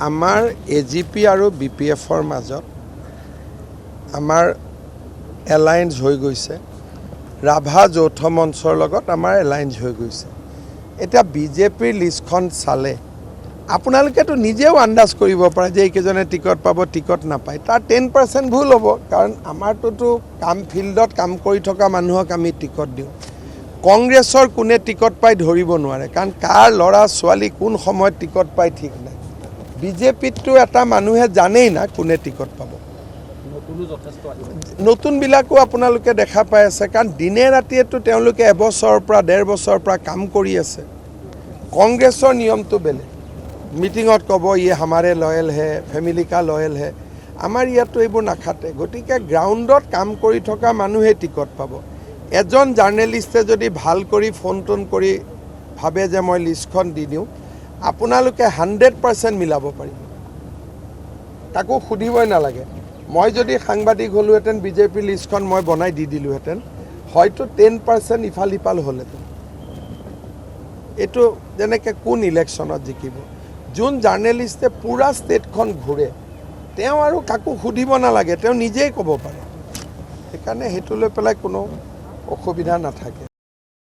আমাৰ এজিপি আৰু বিপিএফৰ মাজত আমাৰ এলায়েন্স হৈ গৈছে। ৰাভা যৌথ মঞ্চৰ লগত আমাৰ এলায়েন্স হৈ গৈছে। এতিয়া বিজেপিৰ লিষ্টখন চালে আপোনালোকেতো নিজেও আন্দাজ কৰিব পাৰে যে এইকেইজনে টিকট পাব, টিকট নাপায়। তাৰ 10% ভুল হ'ব, কাৰণ আমাৰটোতো কাম ফিল্ডত কাম কৰি থকা মানুহক আমি টিকট দিওঁ। কংগ্ৰেছৰ কোনে টিকট পাই ধৰিব নোৱাৰে, কাৰণ কাৰ ল'ৰা ছোৱালী কোন সময়ত টিকট পায় ঠিক নাই। বিজেপিততো এটা মানুহে জানেই না কোনে টিকট পাব। নতুনো যথেষ্ট আহিব। নতুনবিলাকো আপোনালোকে দেখা পাই আছে, কাৰণ দিনে ৰাতিয়েতো তেওঁলোকে এবছৰৰ পৰা 1.5 বছৰৰ পৰা কাম কৰি আছে। কংগ্ৰেছৰ নিয়মটো বেলেগ। মিটিঙত ক'ব, "ये हमारे লয়েল है, ফেমিলি का লয়েল है।" আমাৰ ইয়াততো এইবোৰ নাখাটে। গতিকে গ্ৰাউণ্ডত কাম কৰি থকা মানুহে টিকট পাব। এজন জাৰ্নেলিষ্টে যদি ভাল কৰি ফোন টোন কৰি ভাবে যে মই লিষ্টখন দি দিওঁ, আপোনালোকে 100% মিলাব পাৰিব, কাকো সুধিবই নালাগে। মই যদি সাংবাদিক হ'লোহেঁতেন, বিজেপিৰ লিষ্টখন মই বনাই দি দিলোহেঁতেন, হয়তো 10% ইফাল সিফাল হ'লহেঁতেন। এইটো যেনেকৈ কোন ইলেকশ্যনত জিকিব, যোন জাৰ্নেলিষ্টে পূৰা ষ্টেটখন ঘূৰে, তেওঁ আৰু কাকো সুধিব নালাগে, তেওঁ নিজেই ক'ব পাৰে। সেইকাৰণে সেইটো লৈ পেলাই কোনো অসুবিধা নাথাকে।